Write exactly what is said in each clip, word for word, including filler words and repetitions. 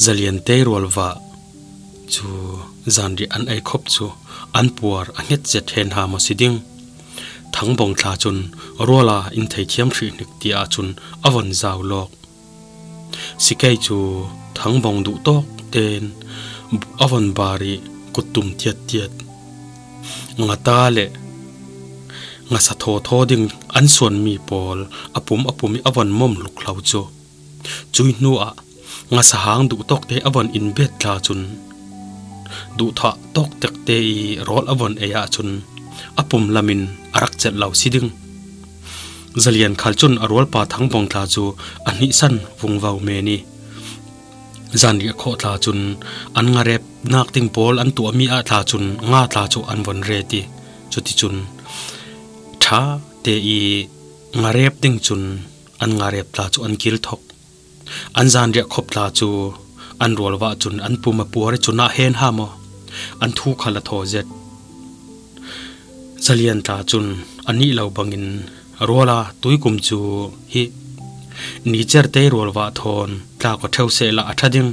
Zalian te rualvah cu zanriah an ei khop cu an puar a hnget zet hen ha maw si ding. Thangbawng tla cun ruala in thei thiam hrih hnik ti ahcun a von zau lawk. Sikei cu Thangbawng duh tawk tein a von bar ih kut tum tiattiat. Ngata le ngasa thawthaw ding an suanmi pawl a pum a pum ih a von mom hluklo cu. Cui hnuah ngasa hang duh tawkte a von in bet tla cun duhthah tawktekte ih rawl a von ei ahcun a pum lamin a rak celh lo si ding. Zalian khal cun a rualpa Thangbawng tla cu a hnihsan vungvo men ih zanriah khawh tla cun an ngarepnak ding pawl an tuahmi ah tla cun nga tla cu an von ret ih cuticun ṭha te ih ngarep ding cun an ngarep tla cu an kil thok. An zanriah khop tla cu an rualvah cun an pum a puar ih cunah hen ha maw? An thu khal a thaw zet. Zalian tla cun a nih lo bangin ruala tuikum cu hi ni certe rualvah thawn tlak aw ṭheu sehla a ṭha ding.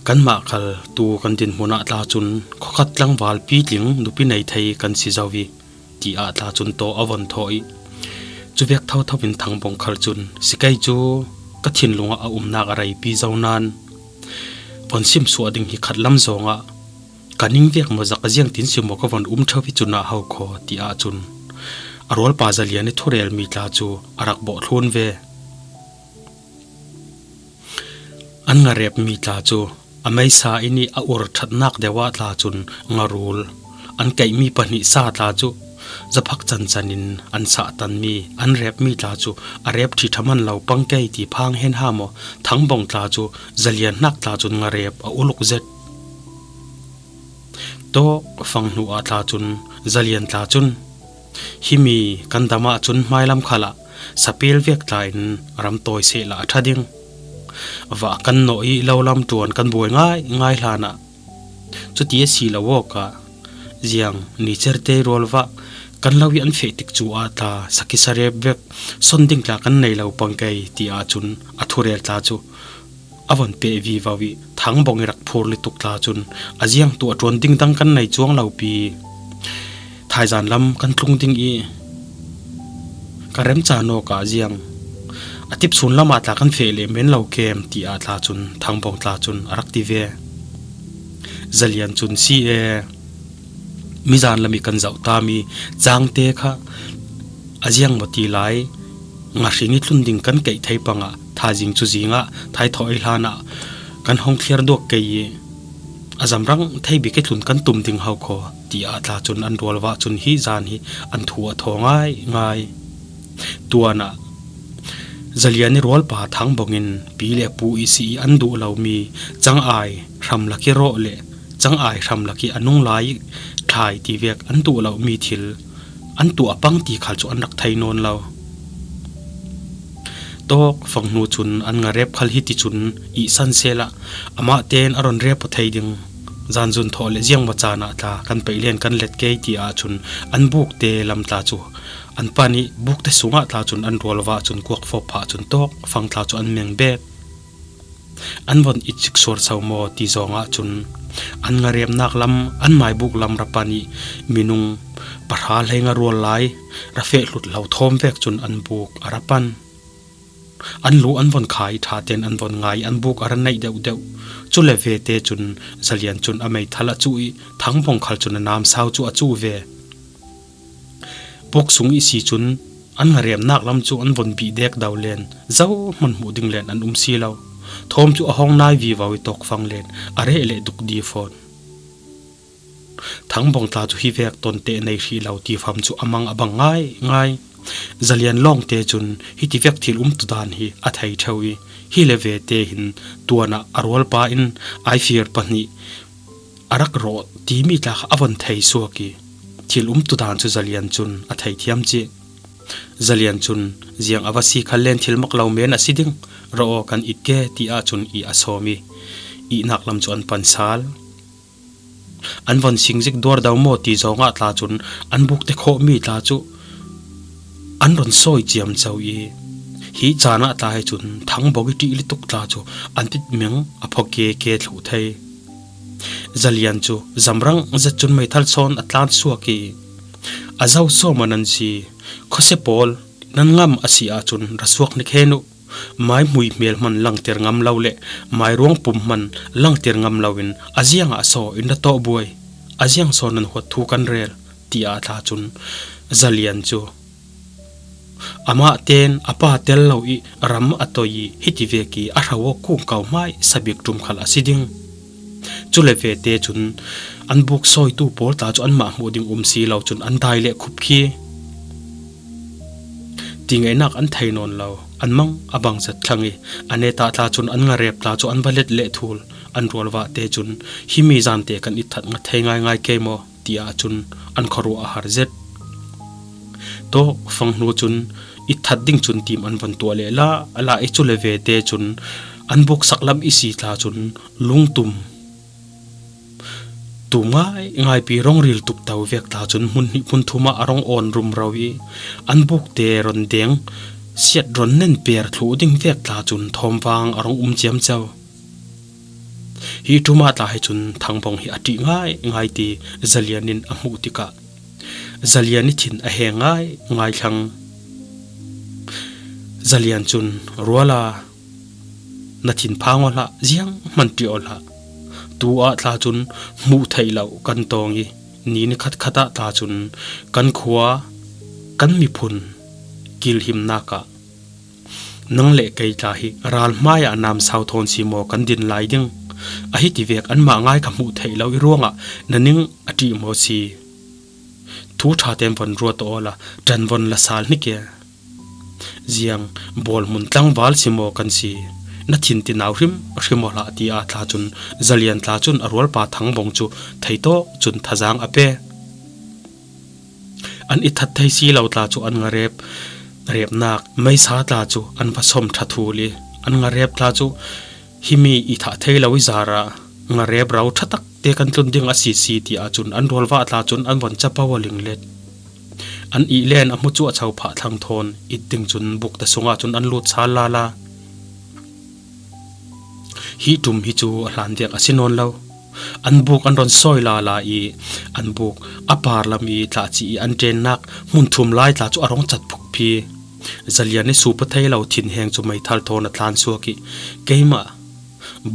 Kanmah khal tu kan dinhmun ah tla cun khuakhat tlangval pitling nupi nei thei kan si zo ih, tiah tla cun taw a von thawh ih, cuvek thotho in Thangbawng khal cun, sikei cu ka thinlung ah a umnak a reipi zo nain von simsuah ding hi khat lam zawngah ka ning vek maw zak a ziangtin si maw ka von um ṭheu hi cunah ho khaw, tiah cun a rualpa Zalian ih thurelmi tla cu a rak bawh thlun ve. An ngarepmi tla cu a meisa inn ih a ur ṭhatnak deuh ah tla cun ngarul an keihmi pahnih sa tla cu zaphak cancan in an sahtanmi an repmi tla cu a rep ṭhi ṭha man lo pang kei ti phang hen ha maw? Thangbawng tla cu Zalian hnak tla cun ngarep a uluk zet. Tawk fang hnu ah tla cun Zalian tla cun, himi kan dam ahcun hmailam khalah sapel vek tla in ram tawi sehla a ṭha ding. Vah kan nawh ih lo lam ṭuan kan buai ngaingai hlanah cuti a si lo awkah ziang ni certe rualvah kan lo ih an feh tik cu ah tla sakhi sarep vek son ding tla kan nei lo pang kei, tiah cun a thurel tla cu a von peh vivo ih Thangbawng ih rak phur lutuk tla cun a ziang tu a ṭuan ding dang kan nei cuang lo pi. Thaizan lam kan tlung ding ih ka remcan awkah ziang a tipsun lamah tla kan feh leh men lo kem, tiah tla cun Thangbawng tla cun a rak ti ve. Zalian cun si e, mizan lam ih kan zoh tami cangte kha a ziang maw ti lai, ngahring ih tlun ding kan keih thei pangah thaizing cu zingah thaithaw ei hlanah kan hong thliar duak kei ih a zamrang thei bik ih tlun kan tum ding ho khaw, tiah tla cun an rualvah cun hi zan hi an thu a thaw ngaingai. Tuanah Zalian ih rualpa Thangbawng in pi le pu ih si ih an duh lomi cangai hramlak ih rawh le cangai hramlak ih a nung lai ih thlai ti vek an duh lomi thil an tuah a pang ti khal cu an rak thei nawn lo. Tawk fang hnu cun an ngarep khal hi ti cun ihsan sehla amah tein a ron rep aw thei ding. Zanzun thawh le ziangmaw caan ah tla kan peih len kan let kei, tiah cun an bukte lam tla cu an pan ih bukte sungah tla cun an rualvah cun kuak fawp phah cun tawk fang tla cu an meng bet. An von it siksuar so maw ti zawngah cun an ngarepnak lam an maibuk lam ra pan ih minung pahra hleinga rual lai ra feh hlut lo thawm vek cun an buk a ra pan. An lu an von kha ih ṭha tein an von ngai ih an buk a ra neih deuhdeuh. Cule vete cun Zalian cun a meithal a cuh ih Thangbawng khal cun a namsau cu a cuh ve. Buk sung ihsi cun an ngarepnak lam cu an von bih dek do len, zohman hmuh ding len an um si lo. Thawm cu a hawng nai vivo ih tawkfang len a reh leh duk di fawn. Thangbawng tla cu hi vek tonte nei hrih lo ti fam cu a mang a bang ngaingai. Zalian lawngte cun hiti vek thil umtu dan hi a thei ṭheu ih hi le vete hin tuanah a rualpa in ai fir pahnih a rak rawh timi tla kha a von thei suak ih thil umtu dan cu Zalian cun a thei thiam cih. Zalian cun ziang a va si khal len thil mak lo men a si ding, rawh aw kan it ke, tiah cun ih a sawm ih ihnak lam cu an pan sal. An von sing zik duar do maw ti zawngah tla cun an bukte khawhmi tla cu an ron sawi ciamco ih Hi caan ah tla hi cun Thangbawng i ṭih lutuk tla cu an titmeng a phaw ke ke thluh thei. Zalian cu zamrang zet cun meithal sawn a tlan suak i, "A zo sawm a nan si, khuase pawl nan ngam a si ahcun ra suak hnik hen uh. Mai hmui hmel hman langter ngam lo le mai ruang pum hman langter ngam lo in a ziangah saw in ra tawh buai, a ziang saw nan huat thu kan rel," tiah tla cun Zalian cu amah ten a pa tel lo i ram a toi i hiti vek i a hro aw kung kau hmai sabik ṭum khal a si ding. Cule vete cun an buk sawitu pawl tla cu anmah hmuh ding um si lo cun an dai leh khup khi. Ti ngaihnak an thei nawn lo, an mang a bang zet thlang i a netah tla cun an ngarep tla cu an va let leh thul an rualvahte cun, "Himi zante kan itthat nga thei ngaingai kei maw?" tiah cun an khuaruah a har zet. Tawk fang hnu cun itthat ding cun tim an von tuah leh la, a la i cule vete cun an buk sak lam i si tla cun lungtum tum ngai ngaipi rong ril tuk to vek tla cun hmun hnih hmun thum ah a rong awn rumro i an bukte ron deng siat ron nen per thluh ding vek tla cun thawmvang a rong um ciamco. Hi ṭum ah tla hi cun Thangbawng hi a ṭih ngai ngai ti Zalian in a hmuh tikah Zalian i thin a heng ngai ngai thlang. Zalian cun, "Ruala, na thin phang aw hlah, ziang hman ṭih aw hlah. Tu ah tla cun hmuh theih lo kan tawng i ni ni khat khat ah tla cun kan khua, kan miphun kilhimnak ah nang le kei tla hi ral hmai ah namsau thawn si maw kan din lai ding? A hiti vek anmah ngai ka hmuh theih lo i ruangah na ning a ṭih maw si? Thu ṭha tein von ruat aw la, ṭan von la sal hnik e. Ziang bawlhmun tlangval si maw kan si? Na thin tinau hrim hrim aw hlah," tiah tla cun Zalian tla cun a rualpa Thangbawng cu thei tawk cun thazang a pe. An i that thei si lo tla cu an ngarep repnak meisa tla cu an va sawm ṭha thul i an ngarep tla cu, "Himi i thah thei lo i zarah ngarep ro ṭha tak te kan tlun ding a si si," tiah cun an rualvah tla cun an von capo a linglet. An ihlen a hmu cuahcho phah thlang thawn it ding cun bukta sungah cun an lut sal lala. Hi ṭum hi cu a hlan dek a si nawn lo. An buk an ron sawi lala i an buk a par lam i tla ci i an ṭennak hmun thum lai tla cu a rong cat phukphi. Zalian i supa thei lo thinheng cu meithal thawn a tlan suak i, "Keimah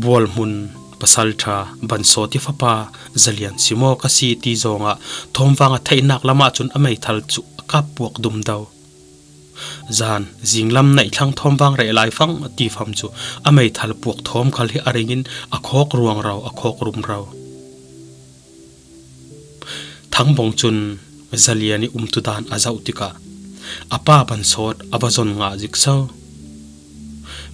bawlhmun pasalṭha Bansawt i fapa Zalian si maw ka si?" ti zawngah thawmvang a theihnak lamah cun a meithal cu a kap puak dumdo. Zan zinglam naih thlang thawmvang reh lai fang ti fam cu a meithal puak thawm khal hi a ringin a khawk ruangro, a khawk rumro. Thangbawng cun Zalian i umtudan a zoh tikah a pa Bansawt a va zon ngah zik so.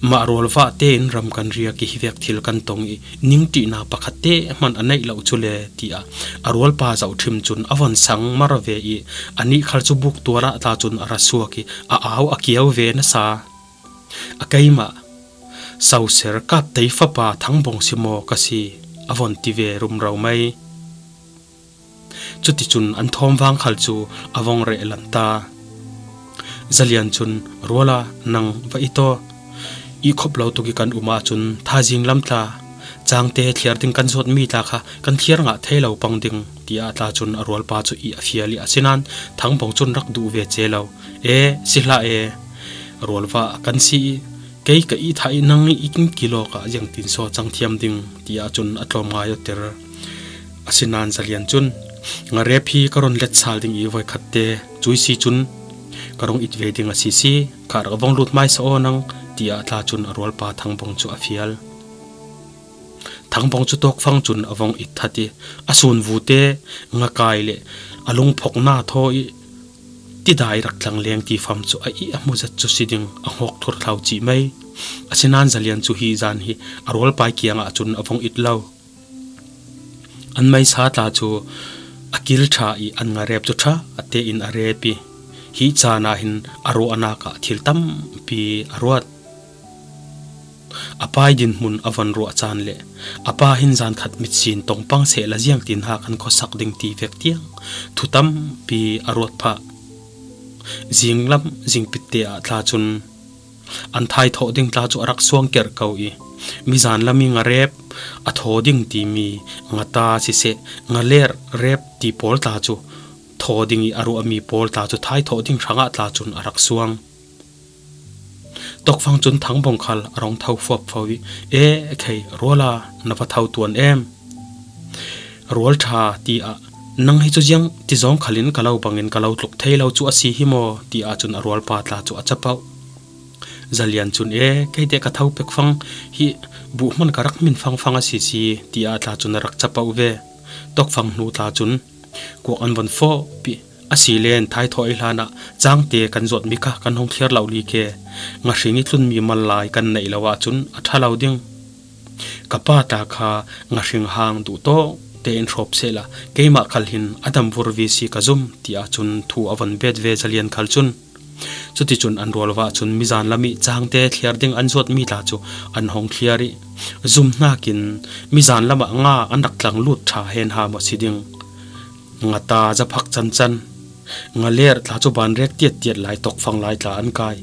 Mah rualvah tein ram kan riak i hivek thil kan tong i ningṭihnak pakhat te hman a neih lo cu le, tiah a rualpa zohṭhim cun a von sang mar ve i a nih khal cu buk tuar ah tla cun a ra suak i a au a kiau ve nasa. A keimah Sauser Kaptei fapa Thangbawng si maw ka si, a von ti ve rumro mai. Cuticun an thawmvang khal cu a vong reh lanta. Zalian cun, "Ruala, nang va i taw. Ihkhop lo tuk i kan um ahcun thazing lam tla cangte thliar ding kan zuatmi tla kha kan thliar ngah thei lo pang ding," tiah tla cun a rualpa cu ih a fial i asinain Thangbawng cun rak duh ve ce lo. "E, si hlah e, rualvah kan si i kei ka ih thah i nang i in kilawk ah ziangtin saw cang thiam ding," tiah cun a tlawm ngai awter. Asinain Zalian cun, "Ngarep hi ka ron let sal ding i voikhat te, cuih si cun ka rong it ve ding a si si, kha rak vong lut hmaisa aw nang," tiah tla cun a rualpa Thangbawng cu a fial. Thangbawng cu tawkfang cun a vong it that i a sunvute ngakai le a lungphokna thaw i tidai rak tlangleng ti fam cu a ih a hmu zet cu si ding a hngawk thurthlau cih mai. Asinain Zalian cu hi zan hi a rualpai kiangah cun a vong it lo. An meisa tla cu a kil ṭha i an ngarep cu ṭha a tein a rep i hi caan ah hin a ruahnak ah thil tampi a ruat. A pai dinhmun a von ruah caan le a pa hin zan khat mitsin tongpang sehla ziangtin ha kan khuasak ding ti vek tiang thu tampi a ruat phah. Zinglam zingpitte ah tla cun an thaithawh ding tla cu a rak suang kerh ko i, mizan lam i ngarep a thaw ding timi ngata siseh, ngaler rep ti pawl tla cu thaw ding i a ruahmi pawl tla cu thaithawh ding hrangah tla cun a rak suang. Tokfang cun Thangbawng khal a rung tho fuapfo i, "E, khei, ruala na va tho tuan em? Rualṭha," tiah, "Nang hi cu ziang ti zawng khalin ka lo bangin ka lo tluk thei lo cu a si hi maw?" tiah cun a rualpa tla cu a capoh. Zalian cun, "E, keite ka tho pek fang hi, buh hman ka rak min fangfang a si si," tiah tla cun a rak capoh ve. Tokfang hnu tla cun, "Kuak an von fawh pih a si len, thaithawh ei hlanah cangte kan zuatmi kha kan hung thliar lo li ke, ngahring i tlunmi mal lai kan neih lo ahcun a ṭha lo ding. Ka pa tla kha ngahring hang duh tawk tein hrawp sehla, keimah khal hin a dam vurvi si ka zum," tiah cun thu a von bet ve Zalian khal cun. Cuticun an rualva cun mizan lam i cangte thliar ding an zuatmi tla cu an hung thliar i, zum hnakin mizan lamah nga an rak tlang lut ṭha hen ha maw si ding. Ngata zaphak cancan, ngaler tla cu banrek tiattiat lai tokfang lai tla an kai.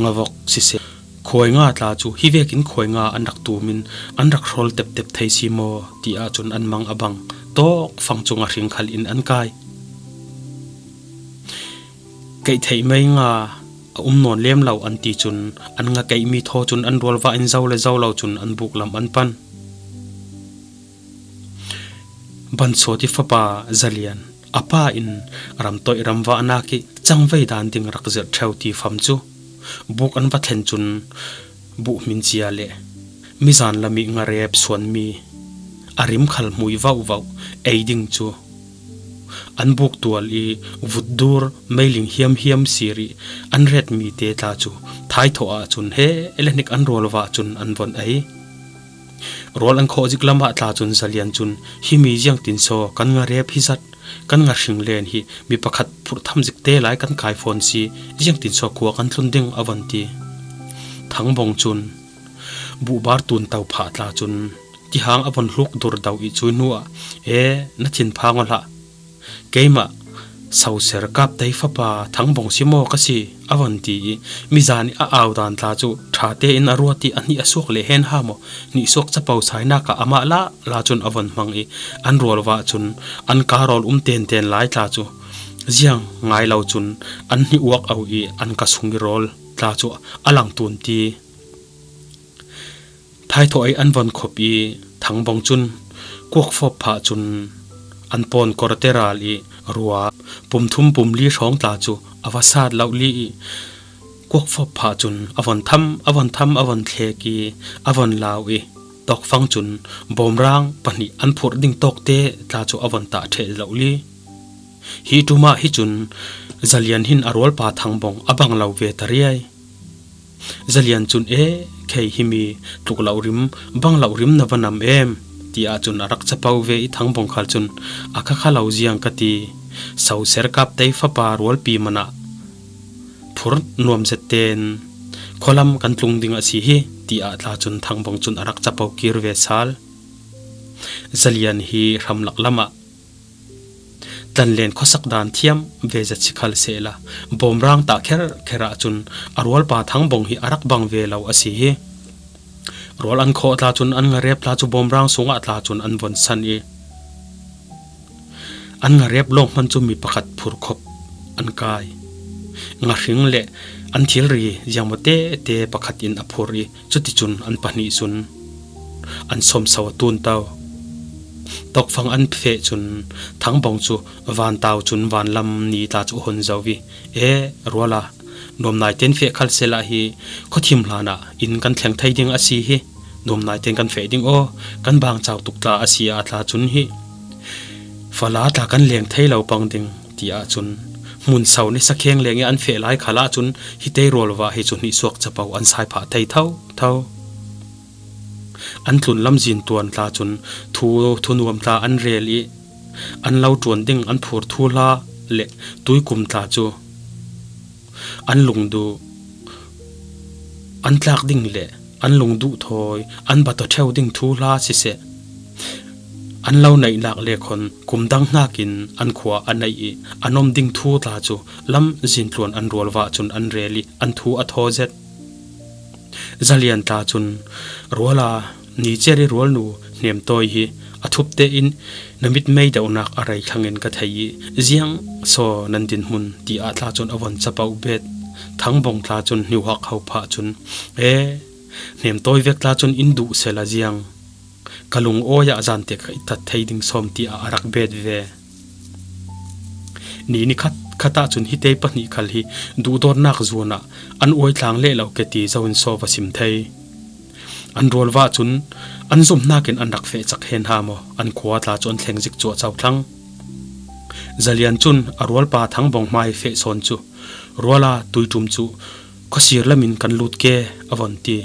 Ngavok siseh, khuai nga tla cu hi vekin khuai nga an rak tumin an rak hrawl teptep thei si maw, tiah cun an mang a bang. Tokfang cu ngahring khal in an kai. Keih theih mei nga a um nawn lem lo an ti cun an nga keihmi thaw cun an rualva in zo le zo lo cun an buk lam an pan. Bansawt i fapa Zalian, a pa in ramtoih ramvahnak i cangvei dan ding rak zirh ṭheu ti fam cu buk an va thlen cun buhmin cia le mizan lam i ngarep suanmi a rim khal hmui vauhvauh ei ding cu an buk tual i vutdur meiling hiamhiam sir i an retmi te tla cu thaithawh ahcun he le hnik an rualva cun an von ei. Rual an khawh zik lamah tla cun Zalian cun, "Himi ziangtinsaw kan ngarep hi zat, kan ngahring len hi mi pakhat phurh tham zik te lai kan kai fawn si, ziangtinsaw khua kan tlun ding?" a von ti. Thangbawng cun buhbar tun to phah tla cun tihang a von hluk dur do i cui hnuah, "E, na thinphang aw hlah. Keimah Soser Kaptei fapa Thangbawng si maw ka si?" a von ti i, mizan i a au dan tla cu ṭha tein a ruat i a hnih a suak leh hen ha maw, hnih suak capo sainak ah amah lah la cun a von hmang i, an rualva cun an karawl um tenten lai tla cu ziang ngai lo cun an hnih uak au i an ka sung i rawl tla cu a lang tun ti. Thaithawh ei an von khop i Thangbawng cun kuakfawp phah cun an pawn korte ral i rua pum thum pum li hrawng tla cu a va sat lo li i kuakfawp phah cun a von tham, a von tham, a von thlek i a von lau i tokfang cun bawmrang pahnih an phurh ding tawkte tla cu a von tah ṭheh lo li. Hi ṭumah hi cun Zalian hin a rualpa Thangbawng a bang lo ve ta riai. Zalian cun, "E, khei himi tluk lo rim, bang lo rim na va nam em?" tiah cun a rak capo ve i Thangbawng khal cun, "A kha kha lo ziang ka ti. Soser Kaptei fapa rualpi manah phur nuam zet ten khualam kan tlung ding a si hi," tiah tla cun Thangbawng cun a rak capo kir ve sal. Zalian hi hramlak lamah tlanlen khuasak dan thiam ve zet si khal sehla, bawmrang tah kherkher ahcun a rualpa Thangbawng hi a rak bang ve lo a si hi. Rual an khawh tla cun an ngarep tla cu bawmrang sungah tla cun an von san i an ngarep lawng hman cu mi pakhat phurkhop an kai. Ngahring le an thilri ziangmaw tete pakhat in a phur i cuticun an pahnih cun an sawmso a tun to. Tokfang an feh cun Thangbawng cu vantau cun vanlam ni tla cu a hun zo i, "E, ruala, nuamnai ten feh khal sehla hi khuathim hlanah inn kan thleng thei ding a si hi. Nuamnai ten kan feh ding aw, kan bangcau tuk tla a si ah tla cun hi fala tla kan leng thei lo pang ding," tiah cun hmun so ni sakheng leng i an feh lai khal ahcun hi tei rualva hi cu hnih suak capo an sai phah thei thotho. An tlun lamzin tuan tla cun thu thunuam tla an rel i an lo ṭuan ding an phur thuhla le tuikum tla cu an lungduh, an tlak ding le an lungduh thawi an bat aw ṭheu ding thuhla siseh, an lo neihnak le khawn kum dang hnakin an khua a neih i an om ding thu tla cu lamzin tluan an rualva cun an rel i an thu a thaw zet. Zalian tla cun, "Ruala, Nicer i rualnu Hnemtawi hi a thupte in na mitmei deuhnak a rei thlangin ka thei i, ziang saw nan dinhmun?" tiah tla cun a von capoh bet. Thangbawng tla cun hniuhak ho phah cun, "E, Hnemtawi vek tla cun in duh sela ziang, ka lungawi ah zante ka i tat thei ding sawm," tiah a rak bet ve. Ni nikhat khat ahcun hite pahnih khal hi duhdawtnak zuan ah an uai tlang leh lo ke ti zo in saw va sim thei. An rualva cun an zumhnak in an rak feh cak hen ha maw, an khua tla cu an thleng zik cuah co thlang. Zalian cun a rualpa Thangbawng hmai feh sawn cu, "Ruala, tuiṭum cu khuasir lamin kan lut ke," a von ti.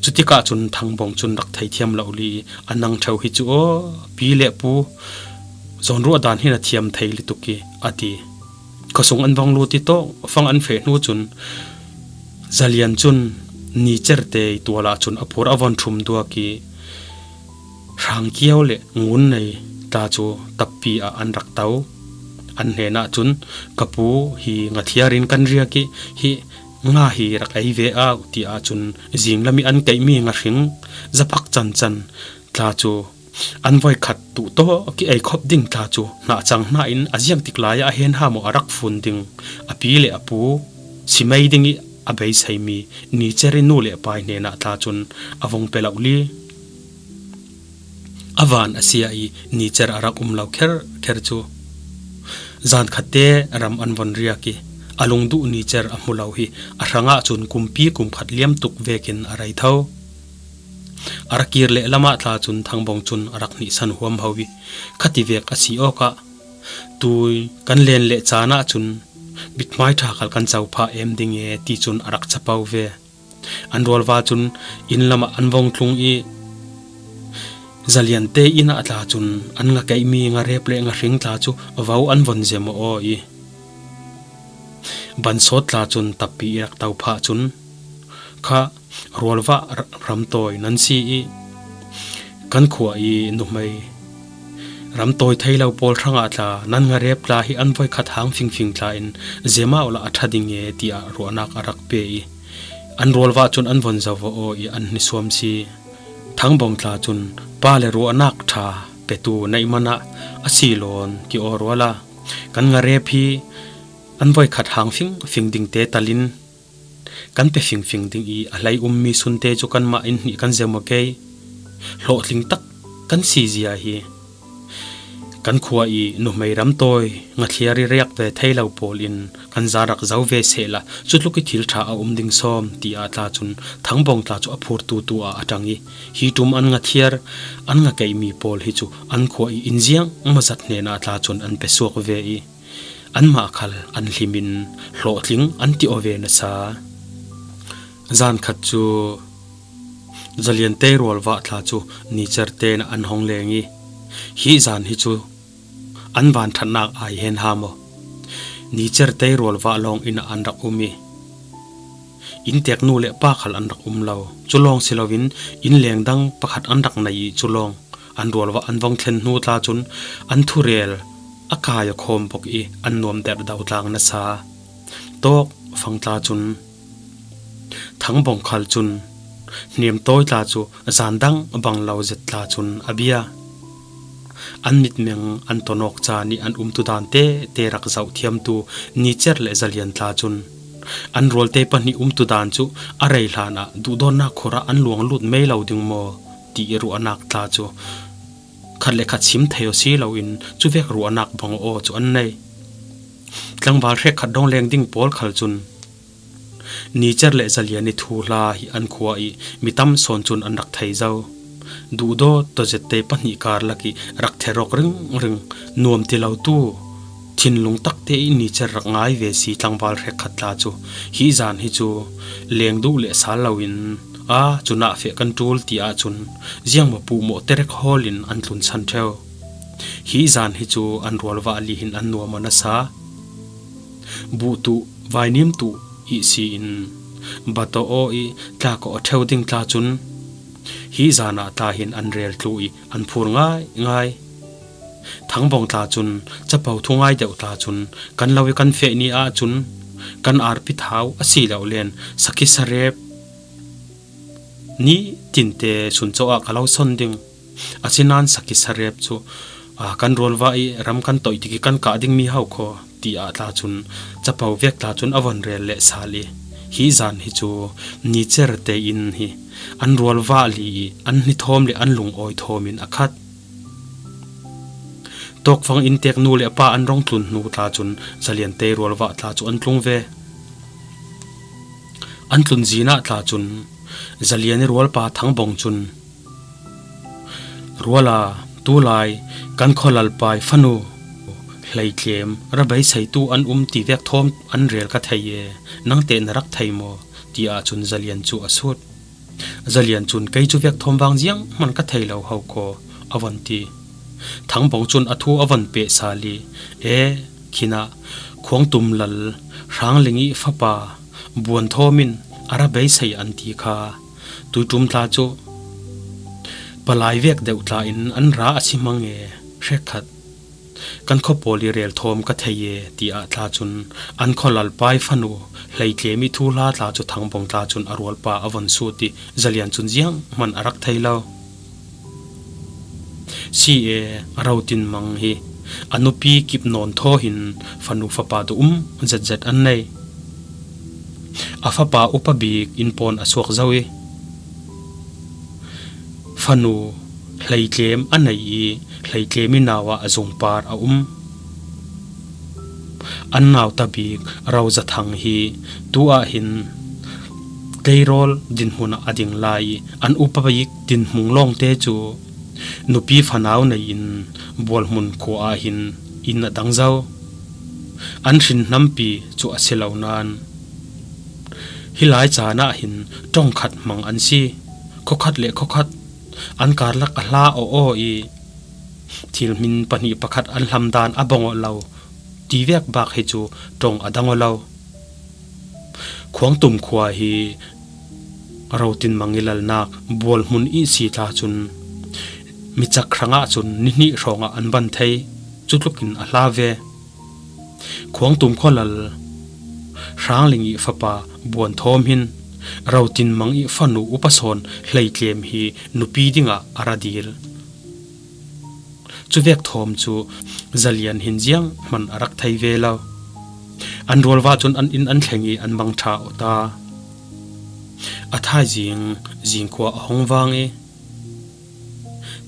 Cutikah cun Thangbawng cun rak theithiam lo li, "A nang ṭheu hi cu aw, pi le pu, zawnruah dan hi na thiam thei lutuk i," a ti. Khuasung an vong lut i tawk fang an feh hnu cun Zalian cun Nicer te tual ahcun a phur a von ṭhum duak i, hrangkiau le ngun nei tla cu tappi ah an rak to. An hnenah cun, "Ka pu, hi ngathliar in kan riak i, hi nga hi rak ei ve au," tiah cun zinglam i an keihmi ngahring zaphak cancan tla cu an voikhat tuh tawk i ei khop ding tla cu hnahcang hna in a ziangtik lai ah a hen ha maw a rak fun ding a pi le a pu si mei ding i a beiseimi Nicer i nu le pa i hnenah tla cun a vung pe lo li. A van a sia i Nicer a rak um lo kherkher cu, zan khatte ram an von riak i, a lungduh Nicer a hmu lo hi a hrangah cun kumpi kum khat liam tuk vekin a rei tho. A rak kir lehlam ah tla cun Thangbawng cun a rak hnihsan huam ho i, "Khati vek a si awkah tui kan len leh caan ahcun mithmai ṭha khal kan co phah em ding e," ti cun a rak capo ve. An rualva cun inn lamah an vong tlung i, Zalian te inn ah tla cun an nga keihmi ngarep le ngahring tla cu vo an von zem aw i, bansawt tla cun tappi i rak to phah cun, "Kha rualva Ra-, Ramtawi nan si i, kan khua i nuhmei Ramtawi thei lo pawl hrangah tla nan ngarep tla hi an voikhat hang fingfing tla in zem ah uhla a ṭha ding e," tiah ruahnak a rak pe i, an rualva cun an von zo aw i an hnisuam si. Thangbawng tla cun, "Pa le ruahnak ṭha petu neih man ah a si lawn ki aw ruala, kan ngarep hi an voikhat hang fingfing ding te tal in kan pe fingfing ding i, a hlei ummi sunte cu kanmah in hnih kan zem aw kei. Hlawhtling tak kan si zia hi. Kan khua i nuhmei Ramtawi ngathliar i riak ve thei lo pawl in kan za rak zo ve sehla, cutluk i thil ṭha a um ding sawm," tiah tla cun Thangbawng tla cu a phurtu tu ah a ṭang i, hi ṭum an ngathliar, an nga keihmi pawl hi cu an khua i inn ziang maw zat hnenah tla cun an pe suak ve i, anmah khal an hlim in hlawhtling an ti aw ve nasa. Zan khat cu Zalian te rualva tla cu Nicer te in an hong leng i, hi zan hi cu an vanṭhatnak ai hen ha maw? Nicer te rualva lawng inn ah an rak um i, inntek nu le pa khal an rak um lo. Cu lawng si loin inn leng dang pakhat an rak nei i, cu lawng an rualva an vong thlen hnu tla cun an thurel a kai a khawm bok i, an nuam derh do tlang nasa. Tawk fang tla cun Thangbawng khal cun Hnemtawi tla cu zan dang bang lo zet tla cun a bia. An mitmeng an tonawk caan i an umtudan tete rak zohthiamtu Nicer le Zalian tla cun an rualte pahnih umtudan cu a rei hlan ah duhdawtnak khur ah an luang lut mei lo ding maw ti i ruahnak tla cu khat le khat sim thei aw si loin cuvek ruahnak bang aw cu an nei. Tlangval hrekkhat dong leng ding pawl khal cun Nicer le Zalian i thuhla hi an khua i mi tam sawn cun an rak thei zo. Duhdawt tawzette pahnih karlak i rak ther awk ringring nuam ti lotu thinlung takte i Nicer rak ngai ve si tlangval hrekkhat tla cu hi zan hi cu leng duh le sal loin, "A, cunah feh kan ṭul," ti ahcun ziangmaw puhmawh terek hawl in an tlunsan ṭheu. Hi zan hi cu an rualva li hin an nuam aw nasa. Buh tuh, vainim tuh ihsi in bat aw i tlak aw ṭheu ding tla cun hi zan ah tla hin an rel tlu i an phur ngaingai. Thangbawng tla cun capo thungai deuh tla cun kan lo i kan feh ni ahcun kan arpi thau a si lo len sakhi sarep ni tinte sun cawah ka lo son ding. Asinain sakhi sarep cu, a, kan rualvah i ram kan toih tik i kan kah ding mi hau khaw, tiah tla cun capo vek tla cun a von rel leh sal i, hi zan hi cu ni cer tein hi an rualvah li i an hni thawm le an lungawi thawm in a khat. Tawkfang inntek nu le a pa an rong tlun hnu tla cun Zalian te rualvah tla cu an tlung ve. An tlun zin ah tla cun Zalian i rualpa Thangbawng cun, "Ruala, tulai kan khualalpa i fanu hleitlem ra beiseitu an um ti vek thawm an rel ka thei e, nang teh na rak thei maw?" tiah cun Zalian cu a sut. Zalian cun, "Kei cu vek thawm vang zianghman ka thei lo ho khaw," a von ti. Thangbawng cun a thu a von peh sal i, "E, khinah Khuangtum lal Hrangling i fapa Buan Thawm in a ra beisei an ti kha, tuiṭum tla cu palai vek deuh tla in an ra a si hmang e, hrekkhat kan khuapawl i rel thawm ka thei e," tiah tla cun an khualalpa i fanu hleitlem i thuhla tla cu Thangbawng tla cun a rualpa a von sut i Zalian cun zianghman a rak thei lo. Si e, a Rotinmang hi a nupi Kip Nawn Thaw hin fanu fapa duh um zetzet an nei. A fapa upa bik in pawn a suak zo i, fanu hleitlem a nei i, hleitlem i nau ah a zungpar a um. An nauta bik Rozathang hi tu ah hin tleirawl dinhmun ah a ding lai i, an upa bik dinhmung lawngte cu nupi fanau nei in Bualhmun khua ah hin inn a dang zo. An hrin hnampi cu a si lo nain, hi lai caan ah hin ṭong khat hmang an si. Khuakhat le khuakhat an karlak a hla aw aw i, thil hmin pahnih pakhat an hlamdan a bang aw lo ti vek bak hi cu ṭong a dang aw lo. Khuangtum khua hi Rotinmang i lalnak Bualhmun i si tla cun mi cak hrangah cun ni hnih hrawngah an van thei, cutlukin a hla ve. Khuangtum khualal Hrangling i fapa Buan Thawm hin Rotinmang i fanu upa sawn hleitlem hi nupi dingah a ra dil. Cuvek thawm cu Zalian hin zianghman a rak thei ve lo. An rualvah cun an inn an thleng i an mang ṭha aw ta. A thaizing zingkhua a hong vang i,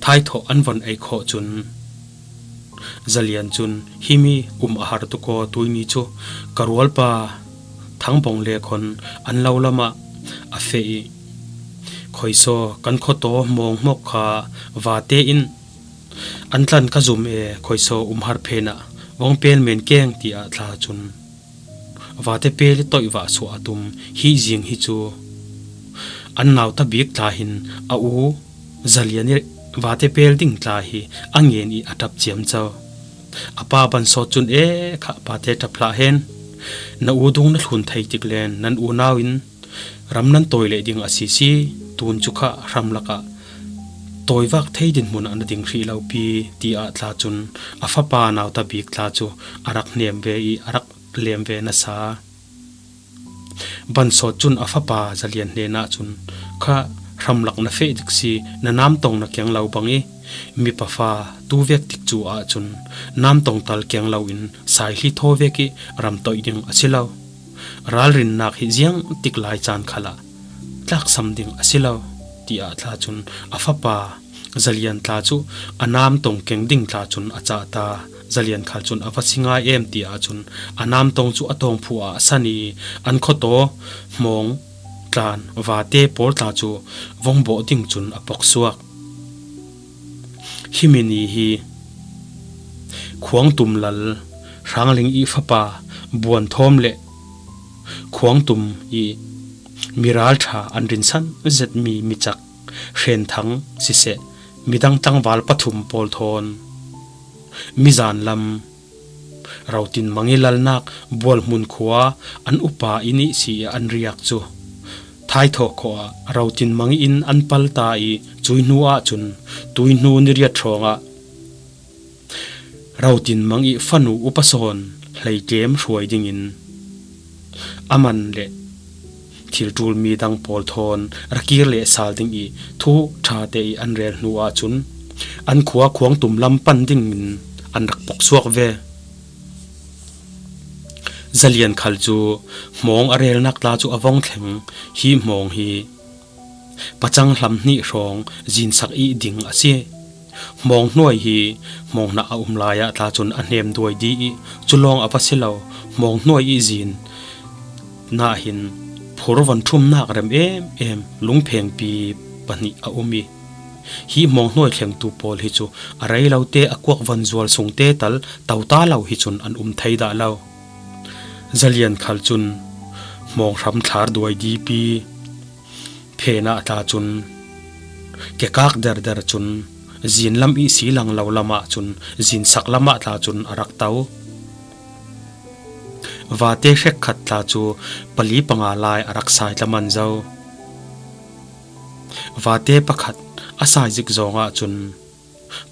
thaithawh an von ei khawh cun Zalian cun, "Himi um a har tuk aw, tuini cu ka rualpa Thangbawng le khawn an lo lamah a feh i, khuaisaw kan khuataw hmawng hmawk kha vate in an tlan ka zum e, khuaisaw um har phenah vong pel men keng," tiah tla cun vate pel i toih vah suah a tum. Hi zing hi cu an nauta bik tla hin a u Zalian i vate pel ding tla hi a ngen i a ṭap ciamco. A pa Bansawt cun, "E kha, pate ṭap hlah hen, na u dung na thlun thei tik len nan unau in ram nan tawi leh ding a sisi, tun cu kha hramlak ah tawivak thei dinhmun ah na ding hrih lo pi," tiah tla cun a fapa nauta bik tla cu a rak hnem ve i a rak lem ve nasa. Bansawt cun a fapa Zalian hnenah cun, "Kha, hramlak na feh dik si, na namtong na keng lo bang i, mipa fa tu vek tik cu ahcun namtong tal keng lo in saihli thaw vek i ram toih ding a si lo. Ralrinnak hi ziang tik lai caan khalah tlaksam ding a si lo," tiah tla cun a fapa Zalian tla cu a namtong keng ding tla cun a cah ta. Zalian khal cun, "A va si ngai em," tiah cun a namtong cu a tawngphu ah a san i an khuataw hmawng tlan vate pawl tla cu vong bawh ding cun a pok suak. Himi ni hi Khuangtum lal Hrangling i fapa Buan Thawm le Khuangtum i miralṭha an rinsan zetmi micak Hren Thang siseh, midang tlangval pathum pawl thawn mizan lam Rotinmang i lalnak Bualhmun khua an upa inn i si i an riak cu Thaithawh khua ah Rotinmang i inn an palta i, cui hnu ahcun tuihnu ni riat hrawngah Rotinmang i fanu upa sawn hleitlem hruai dingin a man le thil ṭul mi dang pawl thawn ra kir leh sal ding i thu ṭhate i an rel hnu ahcun an khua Khuangtum lam pan dingin an rak pok suak ve. Zalian khal cu hmawng a relnak tla cu a vong thleng. Hi hmawng hi pacang hlam hnih hrawng zinsak i ding a si. Hmawng hnuai hi hmawng hnah a um lai ah tla cun a hnem duai di i cu lawng a va si lo. Hmawng hnuai i zin nahin phur von ṭhumnak rem em em lungphengpi pahnih a um i hi hmawng hnuai thlengtu pawl hi cu a rei lote a kuak von zual sungte tal tota lo hi cun an um thei dah lo. Zalian khal cun hmawng hram thlar duai dipi phen ah tla cun kekak derder cun zin lam i silang lo lam ah cun zinsak lam ah tla cun a rak to. Vate hrekkhat tla cu pali panga lai a rak sai tlaman zo. Vate pakhat a sai zik zawng ahcun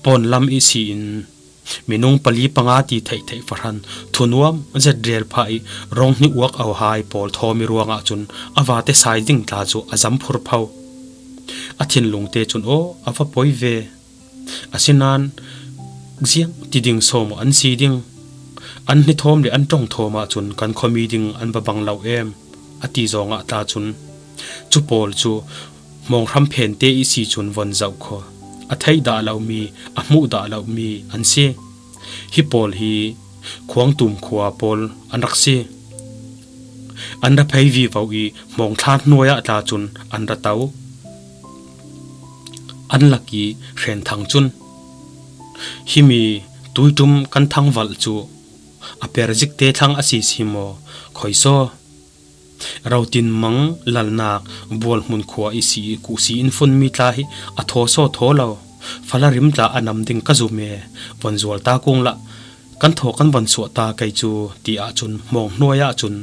pawn lam i si in minung pali panga ti theihtheih fahran thunuam zet rel phah i rawng hnih uak auhai pawl thawmi ruangah cun a vate sai ding tla cu a zam phurpho. A thinlungte cun aw a va poi ve. Asinain ziang ti ding sawm an si ding. An hni thawm le an ṭong thawm ahcun kan khuami ding an va bang lo em, a ti zawngah tla cun cu pawl cu hmawng hram phente i si cun von zoh kho. A theih dah lomi, a hmuh dah lomi an si. Hi pawl hi Khuangtum khua pawl an rak si. An ra phei vivo i hmawng thlar hnuai ah tla cun an ra to. An lak i Hrenthang cun, himi tuiṭum kan thangvalh cu a per zikte thlang a si si maw? Khoi saw. Rotin mang lalnak Bualhmun khua i si i kuhsi in funmi tla hi a thaw saw thaw lo. Fala rim tla a nam ding ka zum e, von zual ta kung lah kan thaw kan von suah ta kei cu, ti ahcun hmawng hnuai ahcun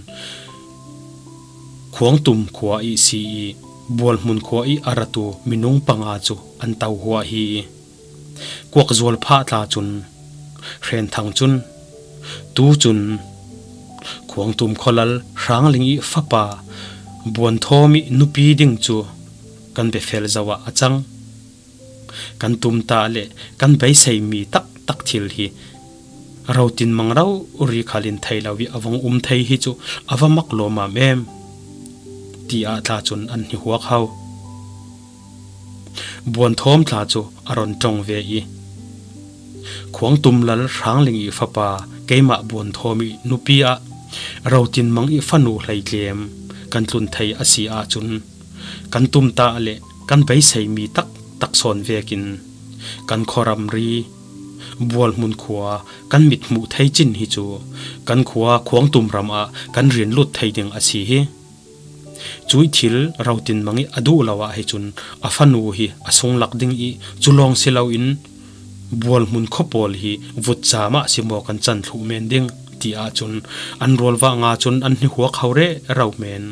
Khuangtum khua i si i Bualhmun khua i a ratu minung panga cu an to huah hi. Kuak zual phah tla cun Hrenthang cun, tu cun Khuangtum khualal Hrangling i fapa Buanthawm i nupi ding cu kan biafel zoh ah a cang. Kan tumtah le kan beiseimi taktak thil hi rotin mang rori khal in thei lo i a vong um thei hi cu a va mak lawmam em, ti ah tla cun an hnihuak ho. Buanthawm tla cu a ron ṭong ve i, Khuangtum lal Hrangling i fapa keimah Buanthawm i nupi ah rotin mang i fanu hleitlem kan tlun thei a si ahcun, kan tumtah le kan beiseimi taktak sawn vekin kan khuaramri Bualhmun khua kan mit hmuh thei cin hi cu kan khua Khuangtum ram ah kan rian lut thei ding a si hi. Cuih thil rotin mang i a duh lo ah hi cun a fanu hi a sunglak ding i cu lawng si loin Bualhmun khua pawl hi vutca mah si maw kan can thluh men ding, ti ahcun an rualvah nga cun an hnihuak ho rero men.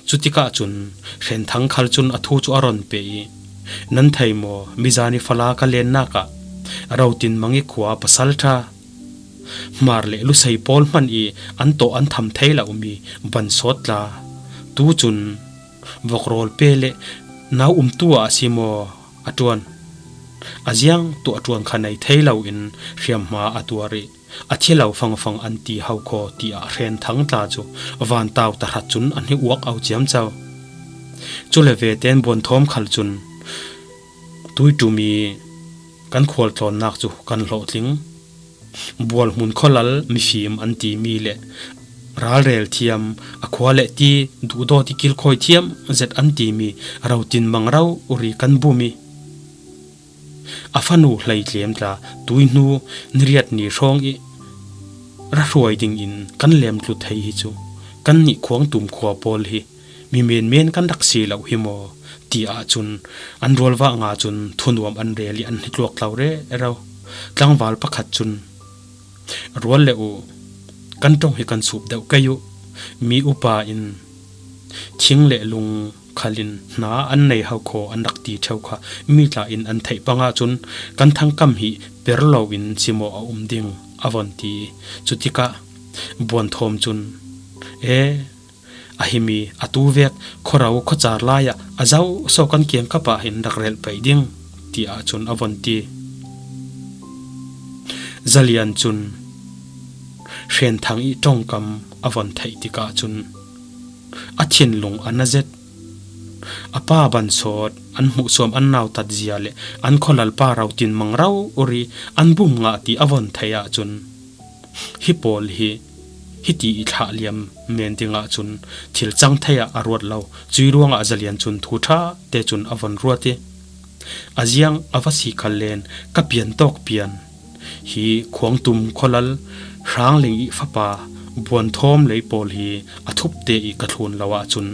Cutikah cun Hrenthang khal cun a thu cu a ron pe i, nan thei maw, mizan i fala ka lennak ah rotin mang i khua pasalṭha Hmar le Lusei pawl hmanh i an tawh an tham thei lomi bansawt tla tu cun vokrawl pe le nau umtu ah a si maw a ṭuan? A ziang tuah ṭuan kha nei thei loin hriamhma a tuar i a thi lo fangfang an ti ho khaw, tiah Hrenthang tla cu vantau tahrat cun an hnihuak au ciamco. Cule veten Buanthawm khal cun tuiṭum i kan khualtlawnnak cu kan hlawhtling. Bualhmun khualal mifim an timi le ralrel thiam, a khua le ti duhdawt i kilkhawi thiam zet an timi rotin mang rori kan bum i a fanu hleitlem tla tuihnu ni riat ni hrawng i ra hruai dingin kan lemtlu thei hi cu kannih Khuangtum khua pawl hi mi menmen kan rak si lo hi maw? Ti ahcun an rualvah nga cun thunuam an rel i an hnitluak tlau rero. Tlangval pakhat cun, rual le uh, kan ṭong hi kan sup deuh kei uh. Mi upa in thing le lung khal in hna an nei ho khaw an rak ti ṭheu kha mi tla in an theih pang ahcun kan thangkam hi per loin si maw a um ding, a von ti. Cutikah Buanthawm cun, e, A himi a tu vek khuaro khuachar lai-ah a zau so kan kiangkap ah hin rak relh peih ding, tiah cun a von ti. Zalian cun Hrenthang i ṭongkam a von theih tikah cun a thinlung a na zet. A pa bansawt an hmuhsuam an nautat zia le an khualalpa Rotinmang rori an bum ngah ti a von theih ahcun, hi pawl hi hiti i thlah liam men dingah cun thil cang thei ah a ruat lo. Cui ruangah Zalian cun thu ṭha te cun a von ruat i, a ziang a va si khal len ka pian tawk pian. Hi Khuangtum khualal Hrangling i fapa Buanthawm lei pawl hi a thupte i ka thlun lo ahcun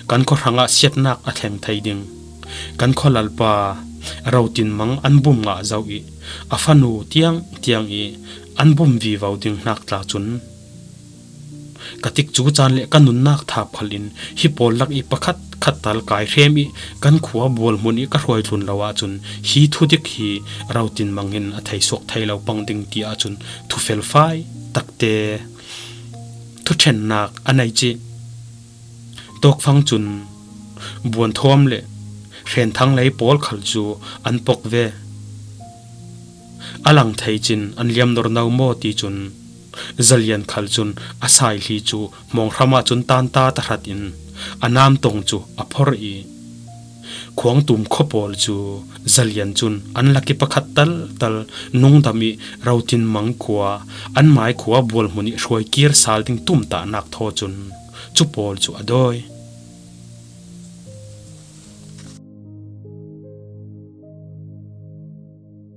kan khuahrangah siatnak a thleng thei ding. Kan khualalpa Rotinmang an bum ngah zo i a fanu tiang tiang i an bum vivo ding hnak tla cun ka tikcu caan le ka nunnak thap khal in hi pawl lak i pakhat khat tal kai hrem i kan khua bual hmun i ka hruai tlun lo ahcun hi thudik hi Rotinmang hin a thei suak thei lo pang ding ti ahcun thu felfai takte thuṭhennak a nei cih. Tawkfang cun Buanthawm le Hrenthanglei pawl khal cu an pok ve. A lang thei cin an liam norno maw ti cun Zalian khal cun a saihli cu hmawng hram ah cun tanta tahrat in a namtong cu a phor i, Khuangtum khua pawl cu Zalian cun an lak i pakhat taltal nungdam i Rotinmang khua an mai khua bual hmun i hruai kir sal ding tumtahnak thaw cun cu pawl cu a dawi.